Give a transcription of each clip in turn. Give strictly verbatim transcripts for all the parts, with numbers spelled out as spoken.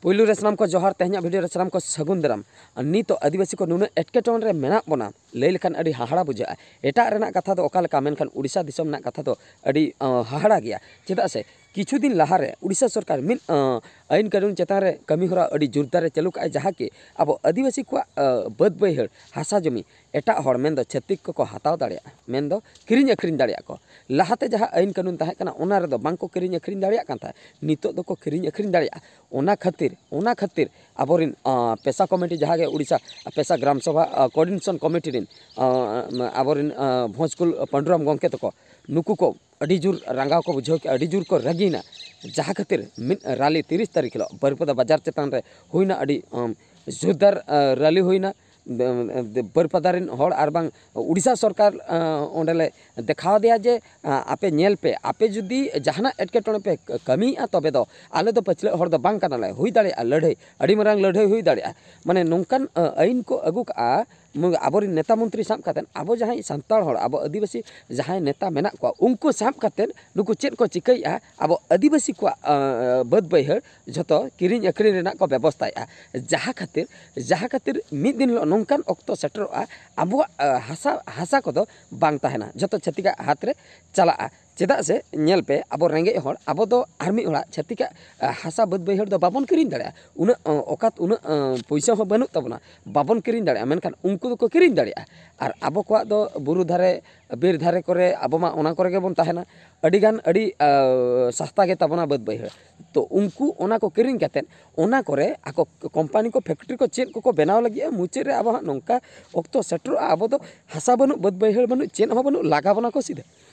ᱯᱩᱭᱞᱩ ᱨᱮ ᱥᱟᱱᱟᱢ ᱠᱚ ᱡᱚᱦᱟᱨ, ᱛᱮᱦᱮᱧᱟᱜ ᱵᱷᱤᱰᱤᱭᱳ ᱨᱮ ᱥᱟᱱᱟᱢ ᱠᱚ ᱥᱟᱹᱜᱩᱱ ᱫᱟᱨᱟᱢ᱾ ᱟᱨ ᱱᱤᱛᱚᱜ ᱟᱹᱫᱤᱵᱟᱹᱥᱤ ᱠᱚ ᱱᱩᱱᱟᱹᱜ ᱮᱴᱠᱮᱴᱚᱬᱮ ᱨᱮ ᱢᱮᱱᱟᱜ ᱵᱚᱱᱟ, ᱞᱟᱹᱭ ᱞᱮᱠᱷᱟᱱ ᱟᱹᱰᱤ ᱦᱟᱦᱟᱲᱟ ᱵᱩᱡᱷᱟᱹᱜᱼᱟ᱾ ᱮᱴᱟᱜ ᱨᱮᱱᱟᱜ ᱠᱟᱛᱷᱟ ᱫᱚ ᱚᱠᱟ ᱞᱮᱠᱟ, ᱢᱮᱱᱠᱷᱟᱱ ᱩᱲᱤᱥᱥᱟ ᱫᱤᱥᱚᱢ ᱨᱮᱱᱟᱜ ᱠᱟᱛᱷᱟ ᱫᱚ ᱟᱹᱰᱤ, ᱟᱸ, ᱦᱟᱦᱟᱲᱟ ᱜᱮᱭᱟ᱾ ᱪᱮᱫᱟᱜ ᱥᱮ ᱠᱤᱪᱷᱩ ᱫᱤᱱ ᱞᱟᱦᱟᱨᱮ ᱩᱲᱤᱥᱥᱟ ᱥᱚᱨᱠᱟᱨ ᱢᱤᱫ, ᱟᱸ, ᱟᱹᱭᱤᱱ ᱠᱟᱹᱱᱩᱱ ᱪᱮᱛᱟᱱ ᱨᱮ ᱠᱟᱹᱢᱤ ᱦᱚᱨᱟ ᱟᱹᱰᱤ ᱡᱳᱨᱫᱟᱨᱮ ᱪᱟᱹᱞᱩ ᱠᱟᱜᱼᱟ, ᱡᱟᱦᱟᱸ ᱠᱤ ᱟᱵᱚ ᱟᱹᱫᱤᱵᱟᱹᱥᱤ ᱠᱚᱣᱟᱜ, ᱟᱸ, ᱵᱟᱹᱫᱽ ᱵᱟᱹᱭᱦᱟᱹᱲ ᱦᱟᱥᱟ ᱡᱚᱢᱤ ᱮᱴᱟᱜ ᱦᱚᱲ, ᱢᱮᱱᱫᱚ ᱪᱷᱟᱹᱛᱤᱠ ᱠᱚᱠᱚ ᱦᱟᱛᱟᱣ ᱫᱟᱲᱮᱭᱟᱜᱼᱟ, ᱢᱮᱱᱫᱚ ᱠᱤᱨᱤᱧ ᱟᱹᱠᱷᱨᱤᱧ ᱫᱟᱲᱮᱭᱟᱜᱼᱟ ᱠᱚ᱾ ᱞᱟᱦᱟᱛᱮ ᱡᱟᱦᱟᱸ ᱟᱹᱭᱤᱱ ᱠᱟᱹᱱᱩᱱ ᱛᱟᱦᱮᱸ ᱠᱟᱱᱟ, ᱚᱱᱟ ᱨᱮᱫᱚ ᱵᱟᱝᱠᱚ ᱠᱤᱨᱤᱧ ᱟᱹᱠᱷᱨᱤᱧ ᱫᱟᱲᱮᱭᱟᱜ ᱠᱟᱱ ᱛᱟᱦᱮᱸᱫ, ᱱᱤᱛᱚᱜ ᱫᱚᱠᱚ ᱠᱤᱨᱤᱧ ᱟᱹᱠᱷᱨᱤᱧ ᱫᱟᱲᱮᱭᱟᱜᱼᱟ᱾ ᱚᱱᱟ ᱠᱷᱟᱹᱛᱤᱨ, ᱚᱱᱟ ᱠᱷᱟᱹᱛᱤᱨ ᱟᱵᱚᱨᱮᱱ, ᱟᱸ, ᱯᱮᱥᱟ ᱠᱚᱢᱤᱴᱤ, ᱡᱟᱦᱟᱸ ᱜᱮ ᱩᱲᱤᱥᱥᱟ ᱯᱮᱥᱟ ᱜᱨᱟᱢ ᱥᱚᱵᱷᱟ, ᱟᱸ, ᱠᱳᱚᱨᱰᱤᱱᱮᱥᱚᱱ ᱠᱚᱢᱤᱴᱤ ᱨᱮᱱ, ᱟᱸ, ᱟᱵᱚᱨᱮᱱ, ᱟᱸ, ᱵᱷᱚᱸᱡᱽᱠᱩᱞ ᱯᱟᱹᱰᱩᱨᱟᱢ ᱜᱚᱢᱠᱮ ᱛᱟᱠᱚ, ᱱᱩᱠᱩ ᱠᱚ ᱟᱹᱰᱤ ᱡᱳᱨ ᱨᱟᱸᱜᱟᱣ ᱠᱚ ᱵᱩᱡᱷᱟᱹᱣ ᱠᱮᱜᱼᱟ, ᱟᱹᱰᱤ ᱡᱳᱨ ᱠᱚ ᱨᱟᱹᱜᱤᱭᱮᱱᱟ᱾ ᱡᱟᱦᱟᱸ ᱠᱷᱟᱹᱛᱤᱨ ᱢᱤᱫ ᱨᱟᱞᱤ ᱛᱤᱨᱤᱥ ᱛᱟᱹᱨᱤᱠᱷ ᱦᱤᱞᱳᱜ ᱵᱟᱹᱨᱤᱯᱟᱫᱟ ᱵᱟᱡᱟᱨ ᱪᱮᱛᱟᱱ ᱨᱮ ᱦᱩᱭᱱᱟ, ᱟᱹᱰᱤ, ᱟᱸ, ᱡᱳᱨᱫᱟᱨ, ᱟᱸ, ᱨᱟᱞᱤ ᱦᱩᱭᱱᱟ᱾ ᱵᱮ-, ᱵᱮ-, ᱵᱟᱹᱨᱤᱯᱟᱫᱟ ᱨᱮᱱ ᱦᱚᱲ ᱟᱨ ᱵᱟᱝ ᱩᱲᱤᱥᱥᱟ ᱥᱚᱨᱠᱟᱨ, ᱟᱸ, ᱚᱸᱰᱮᱞᱮ ᱫᱮᱠᱷᱟᱣ ᱟᱫᱮᱭᱟ ᱡᱮ, ᱟᱸ, ᱟᱯᱮ ᱧᱮᱞ ᱯᱮ, ᱟᱯᱮ ᱡᱩᱫᱤ ᱡᱟᱦᱟᱱᱟᱜ ᱮᱴᱠᱮᱴᱚᱬᱮ ᱯᱮ ᱠᱟᱹᱢᱤᱭᱮᱫᱼᱟ, ᱛᱚᱵᱮ ᱫᱚ ᱟᱞᱮ ᱫᱚ ᱯᱟᱹᱪᱷᱞᱟᱹᱜ ᱦᱚᱲ ᱫᱚ ᱵᱟᱝ ᱠᱟᱱᱟᱞᱮ᱾ ᱦᱩᱭ ᱫᱟᱲᱮᱭᱟᱜᱼᱟ ᱞᱟᱹᱲᱦᱟᱹᱭ, ᱟᱹᱰᱤ ᱢᱟᱨᱟᱝ ᱞᱟᱹᱲᱦᱟᱹᱭ ᱦᱩᱭ ᱫᱟᱲᱮᱭᱟᱜᱼᱟ᱾ ᱢᱟᱱᱮ ᱱᱚᱝᱠᱟᱱ, ᱟᱸ, ᱟᱹᱭᱤᱱ ᱠᱚ ᱟᱹᱜᱩ ᱠᱟᱜᱼᱟ, ᱢᱩ-, ᱟᱵᱚᱨᱮᱱ ᱱᱮᱛᱟ ᱢᱚᱱᱛᱨᱤ ᱥᱟᱵ ᱠᱟᱛᱮᱫ, ᱟᱵᱚ ᱡᱟᱦᱟᱸᱭ ᱥᱟᱱᱛᱟᱲ ᱦᱚᱲ, ᱟᱵᱚ ᱟᱹᱫᱤᱵᱟᱹᱥᱤ ᱡᱟᱦᱟᱸᱭ ᱱᱮᱛᱟ ᱢᱮᱱᱟᱜ ᱠᱚᱣᱟ, ᱩᱱᱠᱩ ᱥᱟᱵ ᱠᱟᱛᱮᱫ ᱱᱩᱠᱩ ᱪᱮᱫ ᱠᱚ ᱪᱤᱠᱟᱹᱭᱮᱫᱼᱟ, ᱟᱵᱚ ᱟᱹᱫᱤᱵᱟᱹᱥᱤ ᱠᱚᱣᱟᱜ, ᱟᱸ, ᱵᱟᱹᱫᱽ ᱵᱟᱹᱭᱦᱟᱹᱲ ᱡᱷᱚᱛᱚ ᱠᱤᱨᱤᱧ ᱟᱹᱠᱷᱨᱤᱧ ᱨᱮᱱᱟᱜ ᱠᱚ ᱵᱮᱵᱚᱥᱛᱟᱭᱮᱫᱼᱟ᱾ ᱡᱟᱦᱟᱸ ᱠᱷᱟᱹᱛᱤᱨ, ᱡᱟᱦᱟᱸ ᱠᱷᱟᱹᱛᱤᱨ ᱢᱤᱫ ᱫᱤᱱ ᱦᱤᱞᱳᱜ ᱱᱚᱝᱠᱟᱱ ᱚᱠᱛᱚ ᱥᱮᱴᱮᱨᱚᱜᱼᱟ, ᱟᱵᱚᱣᱟᱜ, ᱟᱸ, ᱦᱟᱥᱟ, ᱦᱟᱥᱟ ᱠᱚᱫᱚ ᱵᱟᱝ ᱛᱟᱦᱮᱱᱟ, ᱡᱷᱚᱛᱚ ᱪᱷᱟᱹᱛᱤᱠᱟᱜ ᱦᱟᱛ ᱨᱮ ᱪᱟᱞᱟᱜᱼᱟ᱾ ᱪᱮᱫᱟᱜ ᱥᱮ ᱧᱮᱞ ᱯᱮ, ᱟᱵᱚ ᱨᱮᱸᱜᱮᱡ ᱦᱚᱲ, ᱟᱵᱚ ᱫᱚ ᱟᱨ ᱢᱤᱫ ᱦᱚᱲᱟᱜ ᱪᱷᱟᱹᱛᱤᱠᱟᱜ, ᱟᱸ, ᱦᱟᱥᱟ ᱵᱟᱹᱫᱽ ᱵᱟᱹᱭᱦᱟᱹᱲ ᱫᱚ ᱵᱟᱵᱚᱱ ᱠᱤᱨᱤᱧ ᱫᱟᱲᱮᱭᱟᱜᱼᱟ᱾ ᱩᱱᱟᱹᱜ, ᱟᱸ, ᱚᱠᱟᱛ, ᱩᱱᱟᱹᱜ, ᱟᱸ, ᱯᱩᱭᱥᱟᱹ ᱦᱚᱸ ᱵᱟᱹᱱᱩᱜ ᱛᱟᱵᱚᱱᱟ, ᱵᱟᱵᱚᱱ ᱠᱤᱨᱤᱧ ᱫᱟᱲᱮᱭᱟᱜᱼᱟ᱾ ᱢᱮᱱᱠᱷᱟᱱ ᱩᱱᱠᱩ ᱫᱚᱠᱚ ᱠᱤᱨᱤᱧ ᱫᱟᱲᱮᱭᱟᱜᱼᱟ᱾ ᱟᱨ ᱟᱵᱚ ᱠᱚᱣᱟᱜ ᱫᱚ ᱵᱩᱨᱩ ᱫᱷᱟᱨᱮ, ᱵᱤᱨ ᱫᱷᱟᱨᱮ ᱠᱚᱨᱮ ᱟᱵᱚ ᱢᱟ ᱚᱱᱟ ᱠᱚᱨᱮ ᱜᱮᱵᱚᱱ ᱛᱟᱦᱮᱱᱟ᱾ ᱟᱹᱰᱤᱜᱟᱱ, ᱟᱹᱰᱤ, ᱟᱸ, ᱥᱟᱥᱛᱟ ᱜᱮ ᱛᱟᱵᱚᱱᱟ ᱵᱟᱹᱫᱽ ᱵᱟᱹᱭᱦᱟᱹᱲ᱾ ᱛᱚ ᱩᱱᱠᱩ ᱚᱱᱟ ᱠᱚ ᱠᱤᱨᱤᱧ ᱠᱟᱛᱮᱫ, ᱚᱱᱟ ᱠᱚᱨᱮ ᱟᱠᱚ ᱠᱳᱢᱯᱟᱱᱤ ᱠᱚ, ᱯᱷᱮᱠᱴᱨᱤ ᱠᱚ ᱪᱮᱫ ᱠᱚᱠᱚ ᱵᱮᱱᱟᱣ ᱞᱟᱹᱜᱤᱫᱼᱟ, ᱢᱩᱪᱟᱹᱫ ᱨᱮ ᱟᱵᱚ ᱦᱟᱸᱜ ᱱᱚᱝᱠᱟ ᱚᱠᱛᱚ ᱥᱮᱴᱮᱨᱚᱜᱼᱟ, ᱟᱵᱚ ᱫᱚ ᱦᱟᱥᱟ ᱵᱟᱹᱱᱩᱜ, ᱵᱟᱹᱫᱽ ᱵᱟᱹᱭᱦᱟᱹᱲ ᱵᱟᱹᱱᱩᱜ, ᱪᱮᱫ ᱦᱚᱸ ᱵᱟᱹᱱᱩᱜ, ᱞᱟᱜᱟ ᱵᱚᱱᱟ ᱠᱚ ᱥᱤᱫᱷᱟᱹ᱾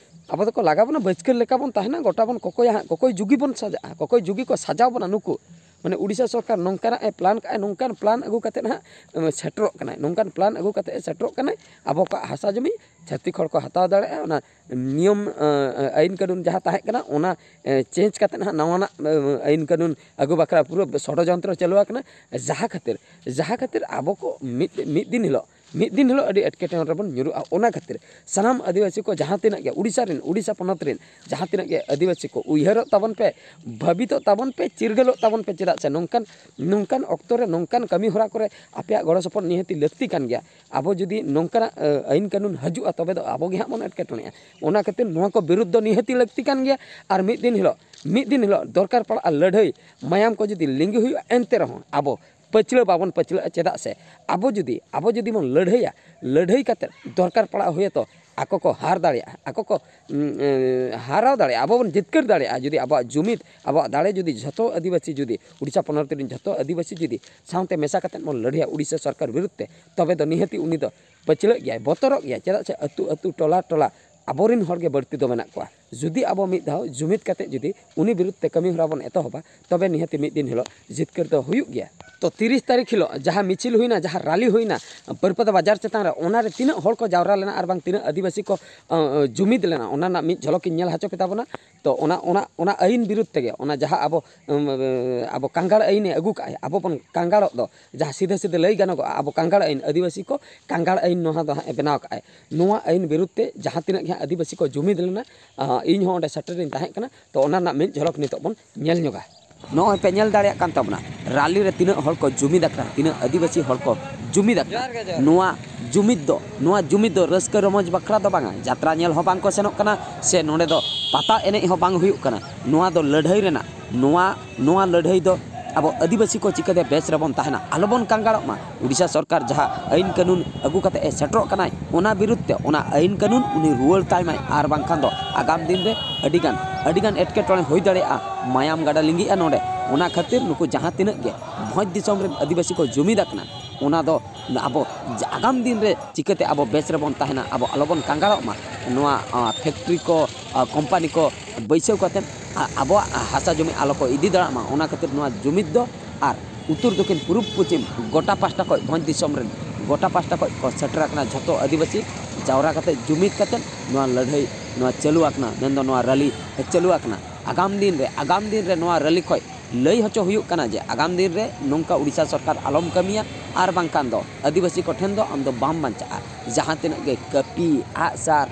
ᱟᱵᱚ ᱫᱚᱠᱚ ᱞᱟᱜᱟ ᱵᱚᱱᱟ, ᱵᱟᱹᱪᱠᱟᱹᱞ ᱞᱮᱠᱟ ᱵᱚᱱ ᱛᱟᱦᱮᱱᱟ, ᱜᱚᱴᱟ ᱵᱚᱱ ᱠᱚᱠᱚᱭᱟ ᱦᱟᱸᱜ, ᱠᱚᱠᱚᱭ ᱡᱩᱜᱤ ᱵᱚᱱ ᱥᱟᱡᱟᱜᱼᱟ, ᱠᱚᱠᱚᱭ ᱡᱩᱜᱤ ᱠᱚ ᱥᱟᱡᱟᱣ ᱵᱚᱱᱟ ᱱᱩᱠᱩ᱾ ᱢᱟᱱᱮ ᱩᱲᱤᱥᱥᱟ ᱥᱚᱨᱠᱟᱨ ᱱᱚᱝᱠᱟᱱᱟᱜ ᱮ ᱯᱞᱟᱱ ᱠᱟᱜᱼᱟ, ᱱᱚᱝᱠᱟᱱ ᱯᱞᱟᱱ ᱟᱹᱜᱩ ᱠᱟᱛᱮᱫ ᱦᱟᱸᱜ, ᱮᱸ, ᱥᱮᱴᱮᱨᱚᱜ ᱠᱟᱱᱟᱭ, ᱱᱚᱝᱠᱟᱱ ᱯᱞᱟᱱ ᱟᱹᱜᱩ ᱠᱟᱛᱮᱫ ᱮ ᱥᱮᱴᱮᱨᱚᱜ ᱠᱟᱱᱟᱭ, ᱟᱵᱚ ᱠᱚᱣᱟᱜ ᱦᱟᱥᱟ ᱡᱚᱢᱤ ᱪᱷᱟᱹᱛᱤᱠ ᱦᱚᱲ ᱠᱚ ᱦᱟᱛᱟᱣ ᱫᱟᱲᱮᱭᱟᱜᱼᱟ, ᱚᱱᱟ ᱱᱤᱭᱚᱢ, ᱮᱸ, ᱟᱹᱭᱤᱱ ᱠᱟᱹᱱᱩᱱ ᱡᱟᱦᱟᱸ ᱛᱟᱦᱮᱸ ᱠᱟᱱᱟ, ᱚᱱᱟ, ᱮᱸ, ᱪᱮᱧᱡᱽ ᱠᱟᱛᱮᱫ ᱦᱟᱸᱜ ᱱᱟᱣᱟᱱᱟᱜ, ᱮᱸ, ᱟᱹᱭᱤᱱ ᱠᱟᱹᱱᱩᱱ ᱟᱹᱜᱩ ᱵᱟᱠᱷᱨᱟ ᱯᱩᱨᱟᱹ ᱥᱚᱲᱚᱡᱚᱱᱛᱨᱚ ᱪᱟᱹᱞᱩ ᱟᱠᱟᱱᱟ᱾ ᱡᱟᱦᱟᱸ ᱠᱷᱟᱹᱛᱤᱨ, ᱡᱟᱦᱟᱸ ᱠᱷᱟᱹᱛᱤᱨ ᱟᱵᱚ ᱠᱚ ᱢᱤᱫ, ᱢᱤᱫ ᱫᱤᱱ ᱦᱤᱞᱳᱜ ᱢᱤᱫ ᱫᱤᱱ ᱦᱤᱞᱳᱜ ᱟᱹᱰᱤ ᱮᱴᱠᱮᱴᱚᱬᱮ ᱨᱮᱵᱚᱱ ᱧᱩᱨᱩᱜᱼᱟ᱾ ᱚᱱᱟ ᱠᱷᱟᱹᱛᱤᱨ ᱥᱟᱱᱟᱢ ᱟᱹᱫᱤᱵᱟᱹᱥᱤ ᱠᱚ ᱡᱟᱦᱟᱸ ᱛᱤᱱᱟᱹᱜ ᱜᱮ ᱩᱲᱤᱥᱥᱟ ᱨᱮᱱ, ᱩᱲᱤᱥᱥᱟ ᱯᱚᱱᱚᱛ ᱨᱮᱱ ᱡᱟᱦᱟᱸ ᱛᱤᱱᱟᱹᱜ ᱜᱮ ᱟᱹᱫᱤᱵᱟᱹᱥᱤ ᱠᱚ, ᱩᱭᱦᱟᱹᱨᱚᱜ ᱛᱟᱵᱚᱱ ᱯᱮ, ᱵᱷᱟᱹᱵᱤᱛᱚᱜ ᱛᱟᱵᱚᱱ ᱯᱮ, ᱪᱤᱨᱜᱟᱹᱞᱚᱜ ᱛᱟᱵᱚᱱ ᱯᱮ᱾ ᱪᱮᱫᱟᱜ ᱥᱮ ᱱᱚᱝᱠᱟᱱ, ᱱᱚᱝᱠᱟᱱ ᱚᱠᱛᱚ ᱨᱮ ᱱᱚᱝᱠᱟᱱ ᱠᱟᱹᱢᱤ ᱦᱚᱨᱟ ᱠᱚᱨᱮ ᱟᱯᱮᱭᱟᱜ ᱜᱚᱲᱚ ᱥᱚᱯᱚᱦᱚᱫ ᱱᱤᱦᱟᱹᱛᱤ ᱞᱟᱹᱠᱛᱤ ᱠᱟᱱ ᱜᱮᱭᱟ᱾ ᱟᱵᱚ ᱡᱩᱫᱤ ᱱᱚᱝᱠᱟᱱᱟᱜ, ᱮ, ᱟᱹᱭᱤᱱ ᱠᱟᱹᱱᱩᱱ ᱦᱤᱡᱩᱜᱼᱟ, ᱛᱚᱵᱮ ᱫᱚ ᱟᱵᱚ ᱜᱮ ᱦᱟᱸᱜ ᱵᱚᱱ ᱮᱴᱠᱮᱴᱚᱬᱮᱜᱼᱟ᱾ ᱚᱱᱟ ᱠᱷᱟᱹᱛᱤᱨ ᱱᱚᱣᱟ ᱠᱚ ᱵᱤᱨᱩᱫᱷ ᱫᱚ ᱱᱤᱦᱟᱹᱛᱤ ᱞᱟᱹᱠᱛᱤ ᱠᱟᱱ ᱜᱮᱭᱟ᱾ ᱟᱨ ᱢᱤᱫ ᱫᱤᱱ ᱦᱤᱞᱳᱜ, ᱢᱤᱫ ᱫᱤᱱ ᱦᱤᱞᱳᱜ ᱫᱚᱨᱠᱟᱨ ᱯᱟᱲᱟᱜᱼᱟ ᱞᱟᱹᱲᱦᱟᱹᱭ, ᱢᱟᱭᱟᱢ ᱠᱚ ᱡᱩᱫᱤ ᱞᱤᱸᱜᱤ ᱦᱩᱭᱩᱜᱼᱟ, ᱮᱱᱛᱮ ᱨᱮᱦᱚᱸ ᱟᱵᱚ ᱯᱟᱹᱪᱷᱞᱟᱹ ᱵᱟᱵᱚᱱ ᱯᱟᱹᱪᱷᱞᱟᱹᱜᱼᱟ᱾ ᱪᱮᱫᱟᱜ ᱥᱮ ᱟᱵᱚ ᱡᱩᱫᱤ, ᱟᱵᱚ ᱡᱩᱫᱤ ᱵᱚᱱ ᱞᱟᱹᱲᱦᱟᱹᱭᱟ, ᱞᱟᱹᱲᱦᱟᱹᱭ ᱠᱟᱛᱮ ᱫᱚᱨᱠᱟᱨ ᱯᱟᱲᱟᱜ ᱦᱩᱭᱩᱜᱼᱟ, ᱛᱚ ᱟᱠᱚ ᱠᱚ ᱦᱟᱨ ᱫᱟᱲᱮᱭᱟᱜᱼᱟ, ᱟᱠᱚ ᱠᱚ, ᱩᱸ, ᱮ, ᱦᱟᱨᱟᱣ ᱫᱟᱲᱮᱭᱟᱜᱼᱟ, ᱟᱵᱚ ᱵᱚᱱ ᱡᱤᱛᱠᱟᱹᱨ ᱫᱟᱲᱮᱭᱟᱜᱼᱟ᱾ ᱡᱩᱫᱤ ᱟᱵᱚᱣᱟᱜ ᱡᱩᱢᱤᱫ, ᱟᱵᱚᱣᱟᱜ ᱫᱟᱲᱮ ᱡᱩᱫᱤ ᱡᱷᱚᱛᱚ ᱟᱹᱫᱤᱵᱟᱹᱥᱤ ᱡᱩᱫᱤ, ᱩᱲᱤᱥᱥᱟ ᱯᱚᱱᱚᱛ ᱨᱮᱱ ᱡᱷᱚᱛᱚ ᱟᱹᱫᱤᱵᱟᱹᱥᱤ ᱡᱩᱫᱤ ᱥᱟᱶᱛᱮ ᱢᱮᱥᱟ ᱠᱟᱛᱮ ᱵᱚᱱ ᱞᱟᱹᱲᱦᱟᱹᱭᱟ ᱩᱲᱤᱥᱥᱟ ᱥᱚᱨᱠᱟᱨ ᱵᱤᱨᱩᱫᱷ ᱛᱮ, ᱛᱚᱵᱮ ᱫᱚ ᱱᱤᱦᱟᱹᱛᱤ ᱩᱱᱤ ᱫᱚ ᱯᱟᱹᱪᱷᱞᱟᱹᱜ ᱜᱮᱭᱟᱭ, ᱵᱚᱛᱚᱨᱚᱜ ᱜᱮᱭᱟᱭ᱾ ᱪᱮᱫᱟᱜ ᱥᱮ ᱟᱹᱛᱩ ᱟᱹᱛᱩ, ᱴᱚᱞᱟ ᱴᱚᱞᱟ ᱟᱵᱚᱨᱮᱱ ᱦᱚᱲ ᱜᱮ ᱵᱟᱹᱲᱛᱤ ᱫᱚ ᱢᱮᱱᱟᱜ ᱠᱚᱣᱟ᱾ ᱡᱩᱫᱤ ᱟᱵᱚ ᱢᱤᱫ ᱫᱷᱟᱣ ᱡᱩᱢᱤᱫ ᱠᱟᱛᱮ ᱡᱩᱫᱤ ᱩᱱᱤ ᱵᱤᱨᱩᱫᱷ ᱛᱮ ᱠᱟᱹᱢᱤ ᱦᱚᱨᱟ ᱵᱚᱱ ᱮᱛᱚᱦᱚᱵᱟ, ᱛᱚᱵᱮ ᱱᱤᱦᱟᱹᱛᱤ ᱢᱤᱫ ᱫᱤᱱ ᱦᱤᱞᱳᱜ ᱡᱤᱛᱠᱟᱹᱨ ᱫᱚ ᱦᱩᱭᱩᱜ ᱜᱮᱭᱟ᱾ ᱛᱚ ᱛᱤᱨᱤᱥ ᱛᱟᱹᱨᱤᱠᱷ ᱦᱤᱞᱳᱜ ᱡᱟᱦᱟᱸ ᱢᱤᱪᱷᱤᱞ ᱦᱩᱭᱱᱟ, ᱡᱟᱦᱟᱸ ᱨᱟᱞᱤ ᱦᱩᱭᱱᱟ, ᱵᱟᱹᱨᱯᱟᱫᱟ ᱵᱟᱡᱟᱨ ᱪᱮᱛᱟᱱ ᱨᱮ, ᱚᱱᱟᱨᱮ ᱛᱤᱱᱟᱹᱜ ᱦᱚᱲ ᱠᱚ ᱡᱟᱣᱨᱟ ᱞᱮᱱᱟ ᱟᱨ ᱵᱟᱝ ᱛᱤᱱᱟᱹᱜ ᱟᱹᱫᱤᱵᱟᱹᱥᱤ ᱠᱚ, ᱟᱸ, ᱟᱸ, ᱡᱩᱢᱤᱫ ᱞᱮᱱᱟ, ᱚᱱᱟ ᱨᱮᱱᱟᱜ ᱢᱤᱫ ᱡᱷᱚᱞᱚᱠ ᱤᱧ ᱧᱮᱞ ᱦᱚᱪᱚ ᱯᱮ ᱛᱟᱵᱚᱱᱟ᱾ ᱛᱚ ᱚᱱᱟ, ᱚᱱᱟ, ᱚᱱᱟ ᱟᱹᱭᱤᱱ ᱵᱤᱨᱩᱫᱷ ᱛᱮᱜᱮ, ᱚᱱᱟ ᱡᱟᱦᱟᱸ ᱟᱵᱚ, ᱩᱢ, ᱟᱵᱚ ᱠᱟᱸᱜᱟᱲ ᱟᱹᱭᱤᱱᱮ ᱟᱹᱜᱩ ᱠᱟᱜᱼᱟᱭ, ᱟᱵᱚ ᱵᱚᱱ ᱠᱟᱸᱜᱟᱲᱚᱜ ᱫᱚ, ᱡᱟᱦᱟᱸ ᱥᱤᱫᱷᱟᱹ ᱥᱤᱫᱷᱟᱹ ᱞᱟᱹᱭ ᱜᱟᱱᱚᱜᱚᱜᱼᱟ, ᱟᱵᱚ ᱠᱟᱸᱜᱟᱲ ᱟᱹᱭᱤᱱ, ᱟᱹᱫᱤᱵᱟᱹᱥᱤ ᱠᱚ ᱠᱟᱸᱜᱟᱲ ᱟᱹᱭᱤᱱ ᱱᱚᱣᱟ ᱫᱚ ᱦᱟᱸᱜ ᱮ ᱵᱮᱱᱟᱣ ᱠᱟᱜᱼᱟᱭ᱾ ᱱᱚᱣᱟ ᱟᱹᱭᱤᱱ ᱵᱤᱨᱩᱫᱷ ᱛᱮ ᱡᱟᱦᱟᱸ ᱛᱤᱱᱟᱹᱜ ᱜᱮ ᱦᱟᱸᱜ ᱟᱹᱫᱤᱵᱟᱹᱥᱤ ᱠᱚ ᱡᱩᱢᱤᱫ ᱞᱮᱱᱟ, ᱟᱸ, ᱤᱧ ᱦᱚᱸ ᱚᱸᱰᱮ ᱥᱮᱴᱮᱨᱤᱧ ᱛᱟᱦᱮᱸ ᱠᱟᱱᱟ᱾ ᱛᱚ ᱚᱱᱟ ᱨᱮᱱᱟᱜ ᱢᱤᱫ ᱡᱷᱚᱞᱚᱠ ᱱᱤᱛᱚᱜ ᱵᱚᱱ ᱧᱮᱞ ᱧᱚᱜᱟ᱾ ᱱᱚᱜᱼᱚᱭ ᱯᱮ ᱧᱮᱞ ᱫᱟᱲᱮᱭᱟᱜ ᱠᱟᱱ ᱛᱟᱵᱚᱱᱟ, ᱨᱟᱞᱤ ᱨᱮ ᱛᱤᱱᱟᱹᱜ ᱦᱚᱲ ᱠᱚ ᱡᱩᱢᱤᱫ ᱟᱠᱟᱱᱟ, ᱛᱤᱱᱟᱹᱜ ᱟᱹᱫᱤᱵᱟᱹᱥᱤ ᱦᱚᱲ ᱠᱚ ᱡᱩᱢᱤᱫ ᱟᱠᱟᱱᱟ᱾ ᱱᱚᱣᱟ ᱡᱩᱢᱤᱫ ᱫᱚ, ᱱᱚᱣᱟ ᱡᱩᱢᱤᱫ ᱫᱚ ᱨᱟᱹᱥᱠᱟᱹ ᱨᱚᱢᱚᱡᱽ ᱵᱟᱠᱷᱨᱟ ᱫᱚ ᱵᱟᱝᱟ, ᱡᱟᱛᱨᱟ ᱧᱮᱞ ᱦᱚᱸ ᱵᱟᱝ ᱠᱚ ᱥᱮᱱᱚᱜ ᱠᱟᱱᱟ, ᱥᱮ ᱱᱚᱰᱮ ᱫᱚ ᱯᱟᱛᱟ ᱮᱱᱮᱡ ᱦᱚᱸ ᱵᱟᱝ ᱦᱩᱭᱩᱜ ᱠᱟᱱᱟ᱾ ᱱᱚᱣᱟ ᱫᱚ ᱞᱟᱹᱲᱦᱟᱹᱭ ᱨᱮᱱᱟᱜ, ᱱᱚᱣᱟ, ᱱᱚᱣᱟ ᱞᱟᱹᱲᱦᱟᱹᱭ ᱫᱚ ᱟᱵᱚ ᱟᱹᱫᱤᱵᱟᱹᱥᱤ ᱠᱚ ᱪᱤᱠᱟᱹᱛᱮ ᱵᱮᱥ ᱨᱮᱵᱚᱱ ᱛᱟᱦᱮᱱᱟ, ᱟᱞᱚᱵᱚᱱ ᱠᱟᱸᱜᱟᱲᱚᱜ ᱢᱟ᱾ ᱩᱰᱤᱥᱟ ᱥᱚᱨᱠᱟᱨ ᱡᱟᱦᱟᱸ ᱟᱹᱭᱤᱱ ᱠᱟᱹᱱᱩᱱ ᱟᱹᱜᱩ ᱠᱟᱛᱮ ᱮ ᱥᱮᱴᱮᱨᱚᱜ ᱠᱟᱱᱟᱭ, ᱚᱱᱟ ᱵᱤᱨᱩᱫᱷ ᱛᱮ ᱚᱱᱟ ᱟᱹᱭᱤᱱ ᱠᱟᱹᱱᱩᱱ ᱩᱱᱤ ᱨᱩᱣᱟᱹᱲ ᱛᱟᱭ ᱢᱟᱭ, ᱟᱨ ᱵᱟᱝᱠᱷᱟᱱ ᱫᱚ ᱟᱜᱟᱢ ᱫᱤᱱ ᱨᱮ ᱟᱹᱰᱤᱜᱟᱱ, ᱟᱹᱰᱤᱜᱟᱱ ᱮᱴᱠᱮᱴᱚᱬᱮ ᱦᱩᱭ ᱫᱟᱲᱮᱭᱟᱜᱼᱟ, ᱢᱟᱭᱟᱢ ᱜᱟᱰᱟ ᱞᱤᱸᱜᱤᱜᱼᱟ ᱱᱚᱰᱮ᱾ ᱚᱱᱟ ᱠᱷᱟᱹᱛᱤᱨ ᱱᱩᱠᱩ ᱡᱟᱦᱟᱸ ᱛᱤᱱᱟᱹᱜ ᱜᱮ ᱵᱷᱚᱸᱡᱽ ᱫᱤᱥᱚᱢ ᱨᱮᱱ ᱟᱹᱫᱤᱵᱟᱹᱥᱤ ᱠᱚ ᱡᱩᱢᱤᱫ ᱟᱠᱟᱱᱟ, ᱚᱱᱟ ᱫᱚ ᱟᱵᱚ ᱟᱜᱟᱢ ᱫᱤᱱ ᱨᱮ ᱪᱤᱠᱟᱹᱛᱮ ᱟᱵᱚ ᱵᱮᱥ ᱨᱮᱵᱚᱱ ᱛᱟᱦᱮᱱᱟ, ᱟᱵᱚ ᱟᱞᱚᱵᱚᱱ ᱠᱟᱸᱜᱟᱲᱚᱜ ᱢᱟ, ᱱᱚᱣᱟ, ᱟ, ᱯᱷᱮᱠᱴᱨᱤ ᱠᱚ, ᱟ, ᱠᱳᱢᱯᱟᱱᱤ ᱠᱚ ᱵᱟᱹᱭᱥᱟᱹᱣ ᱠᱟᱛᱮᱫ ᱟ-, ᱟᱵᱚᱣᱟᱜ ᱦᱟᱥᱟ ᱡᱚᱢᱤ ᱟᱞᱚ ᱠᱚ ᱤᱫᱤ ᱫᱟᱲᱮᱭᱟᱜ ᱢᱟ᱾ ᱚᱱᱟ ᱠᱷᱟᱹᱛᱤᱨ ᱱᱚᱣᱟ ᱡᱩᱢᱤᱫ ᱫᱚ ᱟᱨ ᱩᱛᱛᱚᱨ ᱫᱚᱠᱷᱤᱱ ᱯᱩᱨᱩᱵ ᱯᱚᱪᱷᱤᱢ ᱜᱚᱴᱟ ᱯᱟᱦᱴᱟ ᱠᱷᱚᱱ, ᱵᱷᱚᱸᱡᱽ ᱫᱤᱥᱚᱢ ᱨᱮᱱ ᱜᱚᱴᱟ ᱯᱟᱦᱴᱟ ᱠᱷᱚᱱ ᱠᱚ ᱥᱮᱴᱮᱨ ᱟᱠᱟᱱᱟ ᱡᱷᱚᱛᱚ ᱟᱹᱫᱤᱵᱟᱹᱥᱤ ᱡᱟᱣᱨᱟ ᱠᱟᱛᱮᱫ, ᱡᱩᱢᱤᱫ ᱠᱟᱛᱮᱫ ᱱᱚᱣᱟ ᱞᱟᱹᱲᱦᱟᱹᱭ ᱱᱚᱣᱟ ᱪᱟᱹᱞᱩ ᱟᱠᱟᱱᱟ, ᱢᱮᱱᱫᱚ ᱱᱚᱣᱟ ᱨᱟᱹᱞᱤ ᱪᱟᱹᱞᱩ ᱟᱠᱟᱱᱟ᱾ ᱟᱜᱟᱢ ᱫᱤᱱ ᱨᱮ, ᱟᱜᱟᱢ ᱫᱤᱱ ᱨᱮ ᱱᱚᱣᱟ ᱨᱟᱹᱞᱤ ᱠᱷᱚᱱ ᱞᱟᱹᱭ ᱦᱚᱪᱚ ᱦᱩᱭᱩᱜ ᱠᱟᱱᱟ ᱡᱮ ᱟᱜᱟᱢ ᱫᱤᱱ ᱨᱮ ᱱᱚᱝᱠᱟ ᱩᱲᱤᱥᱥᱟ ᱥᱚᱨᱠᱟᱨ ᱟᱞᱚᱢ ᱠᱟᱹᱢᱤᱭᱟ, ᱟᱨ ᱵᱟᱝᱠᱷᱟᱱ ᱫᱚ ᱟᱹᱫᱤᱵᱟᱹᱥᱤ ᱠᱚᱴᱷᱮᱱ ᱫᱚ ᱟᱢ ᱫᱚ ᱵᱟᱢ ᱵᱟᱧᱪᱟᱜᱼᱟ᱾ ᱡᱟᱦᱟᱸ ᱛᱤᱱᱟᱹᱜ ᱜᱮ ᱠᱟᱹᱯᱤ, ᱟᱜᱼᱥᱟᱨ,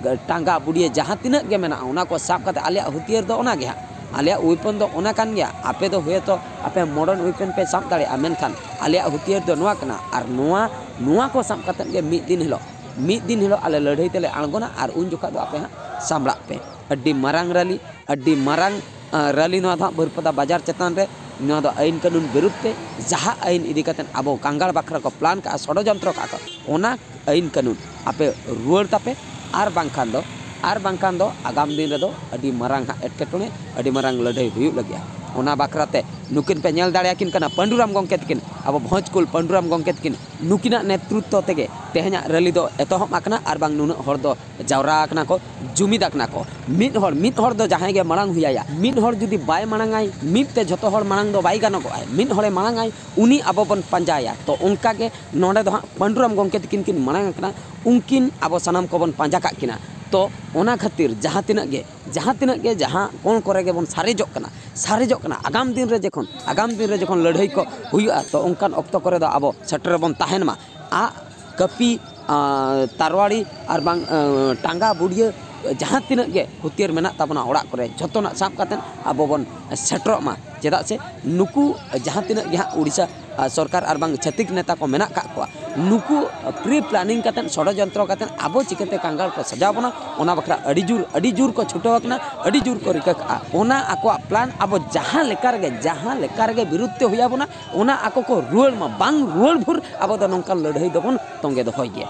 ᱜ- ᱴᱟᱸᱜᱟ ᱵᱩᱰᱤᱭᱟᱹ ᱡᱟᱦᱟᱸ ᱛᱤᱱᱟᱹᱜ ᱜᱮ ᱢᱮᱱᱟᱜᱼᱟ, ᱚᱱᱟ ᱠᱚ ᱥᱟᱵ ᱠᱟᱛᱮ ᱟᱞᱮᱭᱟᱜ ᱦᱟᱹᱛᱭᱟᱹᱨ ᱫᱚ ᱚᱱᱟ ᱜᱮ ᱦᱟᱸᱜ, ᱟᱞᱮᱭᱟᱜ weapon ᱫᱚ ᱚᱱᱟ ᱠᱟᱱ ᱜᱮᱭᱟ᱾ ᱟᱯᱮ ᱫᱚ ᱦᱳᱭᱛᱳ ᱟᱯᱮ modern weapon ᱯᱮ ᱥᱟᱵ ᱫᱟᱲᱮᱭᱟᱜᱼᱟ, ᱢᱮᱱᱠᱷᱟᱱ ᱟᱞᱮᱭᱟᱜ ᱦᱟᱹᱛᱭᱟᱹᱨ ᱫᱚ ᱱᱚᱣᱟ ᱠᱟᱱᱟ᱾ ᱟᱨ ᱱᱚᱣᱟ, ᱱᱚᱣᱟ ᱠᱚ ᱥᱟᱵ ᱠᱟᱛᱮ ᱜᱮ ᱢᱤᱫ ᱫᱤᱱ ᱦᱤᱞᱳᱜ, ᱢᱤᱫ ᱫᱤᱱ ᱦᱤᱞᱳᱜ ᱟᱞᱮ ᱞᱟᱹᱲᱦᱟᱹᱭ ᱛᱮᱞᱮ ᱟᱬᱜᱚᱱᱟ, ᱟᱨ ᱩᱱ ᱡᱚᱠᱷᱟ ᱫᱚ ᱟᱯᱮ ᱦᱟᱸᱜ ᱥᱟᱢᱵᱲᱟᱜ ᱯᱮ᱾ ᱟᱹᱰᱤ ᱢᱟᱨᱟᱝ rally, ᱟᱹᱰᱤ ᱢᱟᱨᱟᱝ, ᱟᱸ, rally ᱱᱚᱣᱟ ᱫᱚ ᱦᱟᱸᱜ ᱵᱟᱹᱨᱯᱟᱫᱟ ᱵᱟᱡᱟᱨ ᱪᱮᱛᱟᱱ ᱨᱮ᱾ ᱱᱚᱣᱟ ᱫᱚ ᱟᱹᱭᱤᱱ ᱠᱟᱹᱱᱩᱱ ᱵᱤᱨᱩᱫᱷ ᱛᱮ, ᱡᱟᱦᱟᱸ ᱟᱹᱭᱤᱱ ᱤᱫᱤ ᱠᱟᱛᱮ ᱟᱵᱚ ᱠᱟᱝᱜᱟᱲ ᱵᱟᱠᱷᱨᱟ ᱠᱚ plan ᱠᱟᱜᱼᱟ, ᱥᱚᱲᱚᱡᱚᱱᱛᱨᱚ ᱠᱟᱜᱼᱟ ᱠᱚ, ᱚᱱᱟ ᱟᱹᱭᱤᱱ ᱠᱟᱹᱱᱩᱱ ᱟᱯᱮ ᱨᱩᱣᱟᱹᱲ ᱛᱟᱯᱮ, ᱟᱨ ᱵᱟᱝᱠᱷᱟᱱ ᱫᱚ, ᱟᱨ ᱵᱟᱝᱠᱷᱟᱱ ᱫᱚ ᱟᱜᱟᱢ ᱫᱤᱱ ᱨᱮᱫᱚ ᱟᱹᱰᱤ ᱢᱟᱨᱟᱝ ᱦᱟᱸᱜ ᱮᱴᱠᱮᱴᱚᱬᱮ, ᱟᱹᱰᱤ ᱢᱟᱨᱟᱝ ᱞᱟᱹᱲᱦᱟᱹᱭ ᱦᱩᱭᱩᱜ ᱞᱟᱹᱜᱤᱫᱼᱟ᱾ ᱚᱱᱟ ᱵᱟᱠᱷᱨᱟ ᱛᱮ ᱱᱩᱠᱤᱱ ᱯᱮ ᱧᱮᱞ ᱫᱟᱲᱮᱭᱟᱠᱤᱱ ᱠᱟᱱᱟ, ᱯᱟᱹᱰᱩᱨᱟᱢ ᱜᱚᱢᱠᱮ ᱛᱟᱹᱠᱤᱱ, ᱟᱵᱚ ᱵᱷᱚᱸᱡᱽ ᱠᱩᱞ ᱯᱟᱹᱰᱩᱨᱟᱢ ᱜᱚᱢᱠᱮ ᱛᱟᱹᱠᱤᱱ, ᱱᱩᱠᱤᱱᱟᱜ ᱱᱮᱛᱨᱤᱛᱛᱚ ᱛᱮᱜᱮ ᱛᱮᱦᱮᱧᱟᱜ rally ᱫᱚ ᱮᱛᱚᱦᱚᱵ ᱟᱠᱟᱱᱟ, ᱟᱨ ᱵᱟᱝ ᱱᱩᱱᱟᱹᱜ ᱦᱚᱲ ᱫᱚ ᱡᱟᱣᱨᱟ ᱟᱠᱟᱱᱟ ᱠᱚ, ᱡᱩᱢᱤᱫ ᱟᱠᱟᱱᱟ ᱠᱚ᱾ ᱢᱤᱫ ᱦᱚᱲ, ᱢᱤᱫ ᱦᱚᱲ ᱫᱚ ᱡᱟᱦᱟᱸᱭ ᱜᱮ ᱢᱟᱲᱟᱝ ᱦᱩᱭᱟᱭᱟ, ᱢᱤᱫ ᱦᱚᱲ ᱡᱩᱫᱤ ᱵᱟᱭ ᱢᱟᱲᱟᱝᱟᱭ, ᱢᱤᱫ ᱛᱮ ᱡᱷᱚᱛᱚ ᱦᱚᱲ ᱢᱟᱲᱟᱝ ᱫᱚ ᱵᱟᱭ ᱜᱟᱱᱚᱜᱚᱜᱼᱟᱭ, ᱢᱤᱫ ᱦᱚᱲᱮ ᱢᱟᱲᱟᱝᱟᱭ, ᱩᱱᱤ ᱟᱵᱚ ᱵᱚᱱ ᱯᱟᱸᱡᱟᱭᱟ᱾ ᱛᱚ ᱚᱱᱠᱟ ᱜᱮ ᱱᱚᱰᱮ ᱫᱚ ᱦᱟᱸᱜ ᱯᱟᱹᱰᱩᱨᱟᱢ ᱜᱚᱢᱠᱮ ᱛᱟᱹᱠᱤᱱ ᱠᱤᱱ ᱢᱟᱲᱟᱝ ᱟᱠᱟᱱᱟ, ᱩᱱᱠᱤᱱ ᱟᱵᱚ ᱥᱟᱱᱟᱢ ᱠᱚᱵᱚᱱ ᱯᱟᱸᱡᱟ ᱠᱟᱜ ᱠᱤᱱᱟ᱾ ᱛᱚ ᱚᱱᱟ ᱠᱷᱟᱹᱛᱤᱨ ᱡᱟᱦᱟᱸ ᱛᱤᱱᱟᱹᱜ ᱜᱮ, ᱡᱟᱦᱟᱸ ᱛᱤᱱᱟᱹᱜ ᱜᱮ ᱡᱟᱦᱟᱸ ᱠᱚᱬ ᱠᱚᱨᱮ ᱜᱮᱵᱚᱱ ᱥᱟᱨᱮᱡᱚᱜ ᱠᱟᱱᱟ, ᱥᱟᱨᱮᱡᱚᱜ ᱠᱟᱱᱟ, ᱟᱜᱟᱢ ᱫᱤᱱ ᱨᱮ ᱡᱚᱠᱷᱚᱱ, ᱟᱜᱟᱢ ᱫᱤᱱ ᱨᱮ ᱡᱚᱠᱷᱚᱱ ᱞᱟᱹᱲᱦᱟᱹᱭ ᱠᱚ ᱦᱩᱭᱩᱜᱼᱟ, ᱛᱚ ᱚᱱᱠᱟᱱ ᱚᱠᱛᱚ ᱠᱚᱨᱮ ᱫᱚ ᱟᱵᱚ ᱥᱮᱴᱮᱨ ᱵᱚᱱ ᱛᱟᱦᱮᱱ ᱢᱟ᱾ ᱟᱜ, ᱠᱟᱹᱯᱤ, ᱟᱸ, ᱛᱟᱨᱣᱟᱲᱤ ᱟᱨ ᱵᱟᱝ, ᱟᱸ, ᱴᱟᱸᱜᱟ ᱵᱩᱰᱤᱭᱟᱹ, ᱡᱟᱦᱟᱸ ᱛᱤᱱᱟᱹᱜ ᱜᱮ ᱦᱟᱹᱛᱭᱟᱹᱨ ᱢᱮᱱᱟᱜ ᱛᱟᱵᱚᱱᱟ ᱚᱲᱟᱜ ᱠᱚᱨᱮ, ᱡᱷᱚᱛᱚᱱᱟᱜ ᱥᱟᱵ ᱠᱟᱛᱮᱫ ᱟᱵᱚ ᱵᱚᱱ ᱥᱮᱴᱮᱨᱚᱜ ᱢᱟ᱾ ᱪᱮᱫᱟᱜ ᱥᱮ ᱱᱩᱠᱩ ᱡᱟᱦᱟᱸ ᱛᱤᱱᱟᱹᱜ ᱜᱮ ᱦᱟᱸᱜ ᱩᱲᱤᱥᱥᱟ, ᱟᱸ, ᱥᱚᱨᱠᱟᱨ ᱟᱨ ᱵᱟᱝ ᱪᱷᱟᱹᱛᱤᱠ ᱱᱮᱛᱟ ᱠᱚ ᱢᱮᱱᱟᱜ ᱠᱟᱜ ᱠᱚᱣᱟ, ᱱᱩᱠᱩ pre planning ᱠᱟᱛᱮᱫ, ᱥᱚᱲᱚᱡᱚᱱᱛᱨᱚ ᱠᱟᱛᱮᱫ ᱟᱵᱚ ᱪᱤᱠᱟᱹᱛᱮ ᱠᱟᱝᱜᱟᱞ ᱠᱚ ᱥᱟᱡᱟᱣ ᱵᱚᱱᱟ, ᱚᱱᱟ ᱵᱟᱠᱷᱨᱟ ᱟᱹᱰᱤ ᱡᱳᱨ, ᱟᱹᱰᱤ ᱡᱳᱨ ᱠᱚ ᱪᱷᱩᱴᱟᱹᱣ ᱟᱠᱟᱱᱟ, ᱟᱹᱰᱤ ᱡᱳᱨ ᱠᱚ ᱨᱤᱠᱟᱹ ᱠᱟᱜᱼᱟ᱾ ᱚᱱᱟ ᱟᱠᱚᱣᱟᱜ plan ᱟᱵᱚ ᱡᱟᱦᱟᱸ ᱞᱮᱠᱟ ᱨᱮᱜᱮ, ᱡᱟᱦᱟᱸ ᱞᱮᱠᱟ ᱨᱮᱜᱮ ᱵᱤᱨᱩᱫᱷ ᱛᱮ ᱦᱩᱭ ᱟᱵᱚᱱᱟ, ᱚᱱᱟ ᱟᱠᱚ ᱠᱚ ᱨᱩᱣᱟᱹᱲ ᱢᱟ, ᱵᱟᱝ ᱨᱩᱣᱟᱹᱲ ᱵᱷᱳᱨ ᱟᱵᱚ ᱫᱚ ᱱᱚᱝᱠᱟᱱ ᱞᱟᱹᱲᱦᱟᱹᱭ ᱫᱚᱵᱚᱱ ᱛᱚᱸᱜᱮ ᱫᱚᱦᱚᱭ ᱜᱮᱭᱟ᱾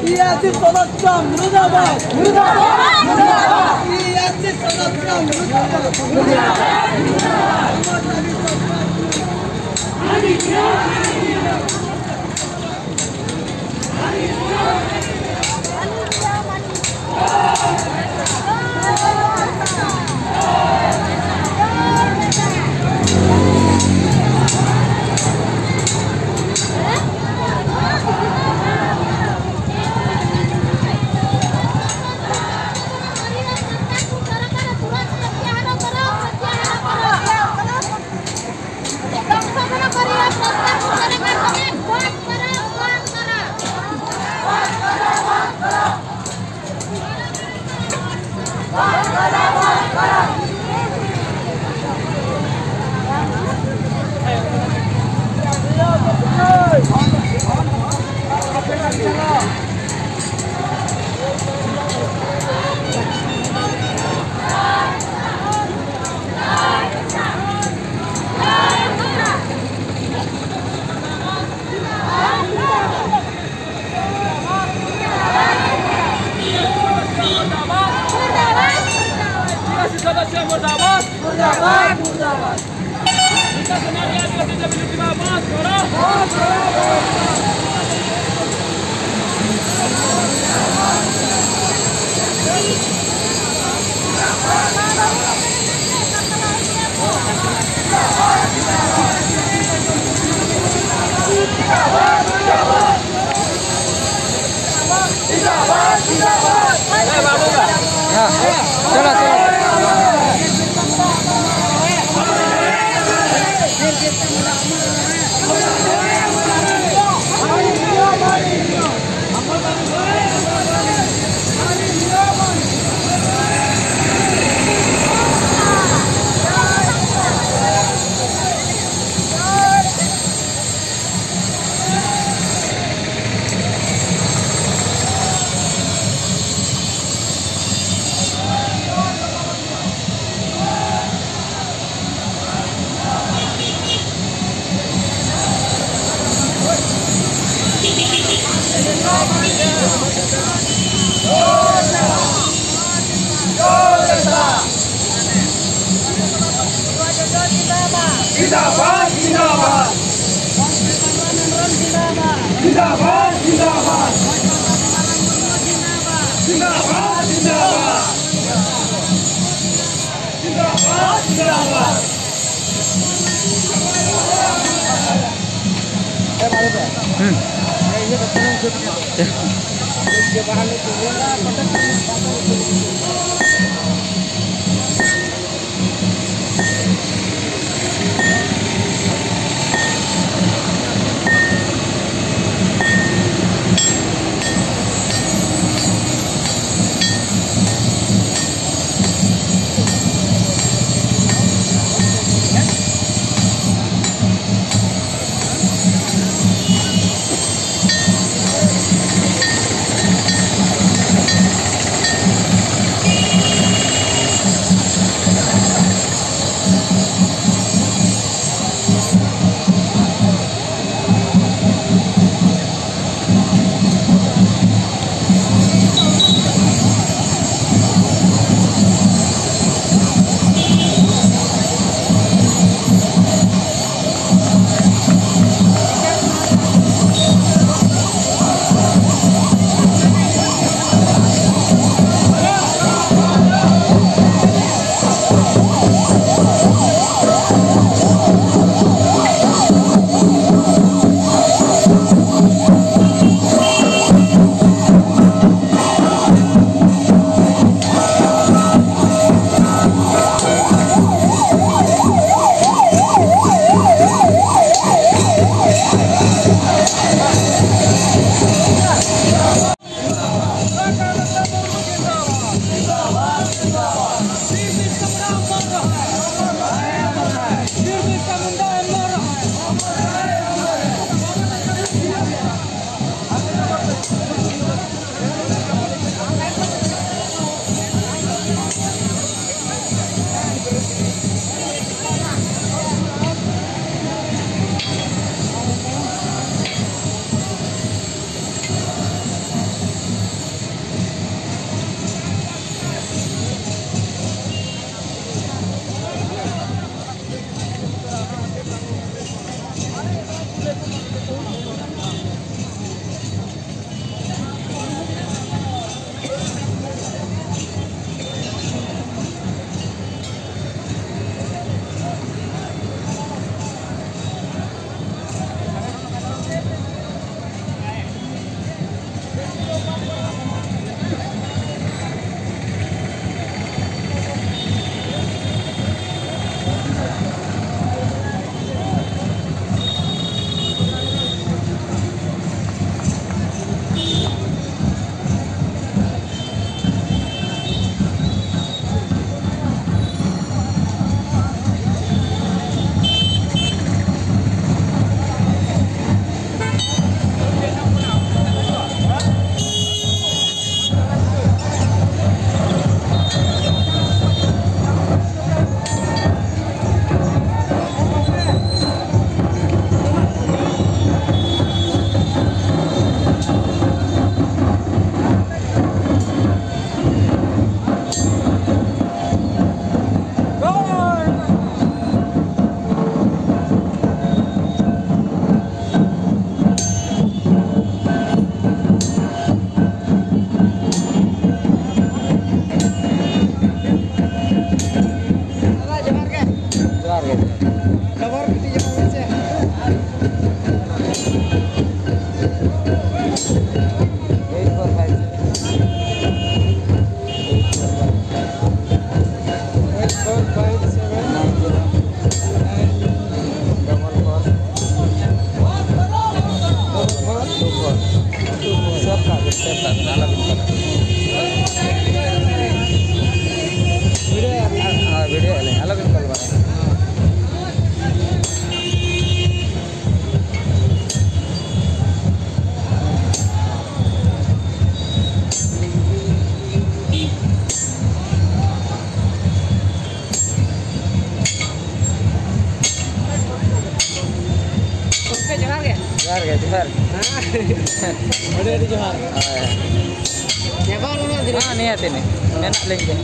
টিআরসি সদস্য মুর্দাবাদ। মুর্দাবাদ। টিআরসি সদস্য মুর্দাবাদ। हाँ, चलो, चलो। जिंदाबाद, जिंदाबाद। जिंदाबाद, जिंदाबाद। जिंदाबाद, जिंदाबाद। जिंदाबाद, जिंदाबाद। ᱫᱟᱫᱟ, ᱡᱚᱦᱟᱨ ᱜᱮ᱾ ᱡᱚᱦᱟᱨ ᱜᱮ᱾ ᱰᱚᱵᱚᱨ ᱠᱟᱹᱴᱤᱡ ᱮᱢᱚᱜ ᱢᱮᱥᱮ᱾ Eight four five seven. Eight four five seven. Nine zero. Double four. Double four. Two four. Two four. Save ᱠᱟᱜ ᱵᱤᱱ, save ᱠᱟᱜ ᱵᱤᱱ, ᱟᱞᱚᱵᱤᱱ ᱠᱚᱞᱟ᱾ ᱵᱷᱤᱰᱤᱭᱳ ᱮᱫᱼᱟ ᱵᱤᱱ? ᱦᱳᱭ, ᱵᱷᱤᱰᱤᱭᱳ ᱮᱫᱼᱟ ᱞᱤᱧ, ᱟᱞᱚᱵᱤᱱ ᱠᱚᱞ ᱵᱟᱲᱟᱭᱟ᱾ ᱜᱚᱢᱠᱮ, ᱡᱚᱦᱟᱨ ᱜᱮ᱾ ᱡᱚᱦᱟᱨ ᱜᱮ, ᱡᱚᱦᱟᱨ᱾ ᱦᱮᱸ᱾ ᱟᱹᱰᱤ ᱟᱹᱰᱤ ᱡᱚᱦᱟᱨ᱾ ᱦᱳᱭ᱾ ᱧᱟᱯᱟᱢ ᱨᱮᱱᱟᱜ ᱫᱤᱱ᱾ ᱦᱮᱸ, ᱱᱤᱭᱟᱹ ᱛᱤᱱᱟᱹᱜ ᱢᱮᱱᱟᱜ ᱞᱤᱧ ᱜᱮ᱾